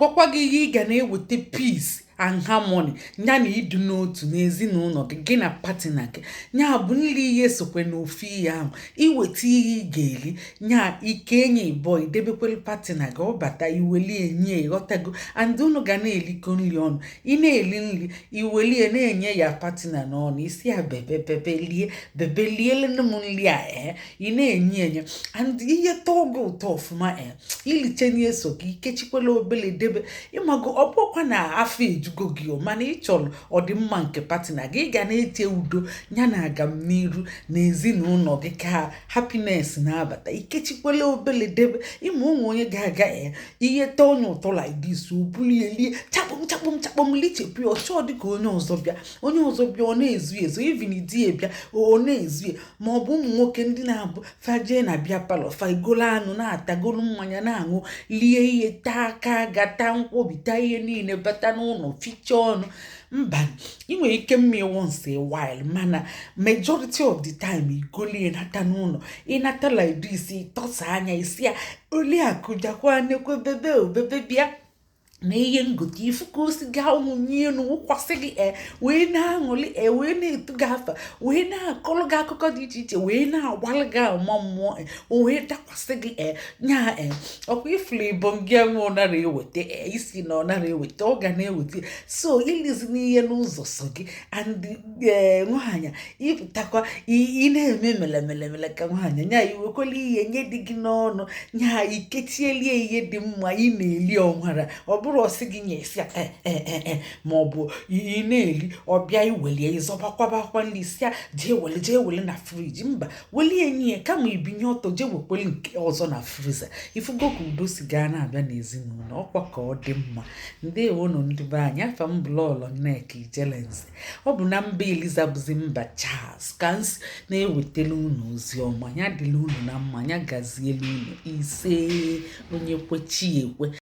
Agwakwa gị ihe ị ga na-eweta peace and harmony ya na ịdị n'otu n'ezinụlọ gị, gị na partner gị. Ya bụ nri, ihe sokwe n'ofu ihe ahụ. Iweta ihe ị ga-eri, nya ike enye ịbọ, idebekwere partner gị, ọ bata, iwelie nye. Ịghọtago? And unu ga na-elikọ nri ọnụ. Ị na-eli nri, iwelie na-enye ya partner n'ọnụ, isi ya, "Bebe, bebe, lie, bebe, lielenu m nri a." Ee, ị na-enye enye and ihe tọọ gị ụtọ ọfụma. Ee, iliche na-eso gị, ikechikwela obele debe. Ịmago, ọ bụkwa na afọ ejugo gị o, mana ị chọrọ ọdịmma nke partner gị. Ị ga na-eche udo ya na agamniru na ezinụlọ gị, ka happiness na-abata. Ikechikwela obele debe. Ịma ụmụ onye ga-aga, ee, ihe tọọ onye ụtọ like this, o bulie lie, chakpọm chakpọm chakpọm, lichepụ ya. Ọchọọ dịka onye ọzọ bịa, onye ọzọ bịa, ọ na-ezu ezu. Even di ya bịa, ọ na-ezu ya. Ma ọ bụ ụmụ nwoke ndị na-abụ fajee na bịa parlour, fa egolo anụ na-atagolu, mmanya na-aṅụ, lie ihe, taa aka ga, taa nkwobi, taa ihe niile, bata n'ụlọ, fichaa ọnụ. Mba, ị nwere ike mmiri once a while, mana majority of the time, igolie nata n'ụlọ. Ịnata like this, ịtọsa anya, isi ya, "Oliakụ, jakwa nekwe, bebe o, bebe, bịa na ihe ngote." Ifu ka o si gaa nwunye elu wụkwasị gị, e wee na-aṅụrị, e wee na-etu gị afa, wee na-akọrọ gị akụkọ dị iche iche, wee na-agbalị gị ama mmụọ, e o wee dakwasị gị. E nya, e ọkwa ifuru ibom gị enwe, ọ nara eweta. E isi na ọ nara eweta, ọ ga na-eweta. So ilizi n'ihe n'ụzọ so gị. And ee, nwaanyị ịpụtakwa, ị na-eme mele mele mele ka nwaanyị nya, iwekwela ihe nye dị gị n'ọnụ, nya ikechielie ihe dị mma ị na-eli. Ọnwara ọ bụrụ ọsị gị nye isi e e e e, ma ọ bụ ị na-eli, ọbịa iwelie, ịzọbakwabakwa nri, si ya, "Jee wele, jee wele na fridge." Mba, welie nye ya, kama ibinye ọtọ, jee wekwele nke ọzọ na freezer. Ifugo ka udo si gaa na-abịa n'ezinụlọ? Ọkwa ka ọ dị mma. Ndewonu, ndị be anyị. Afa m bụ Lọlọ Nneka Ijelenze. Ọ bụ na mba Eliza bụzi mba Charles ka m si na-ewetara unu ozi ọma. Ya dịla unu na mma, ya gaziela unu. Ise, onye kwe, chi ekwe.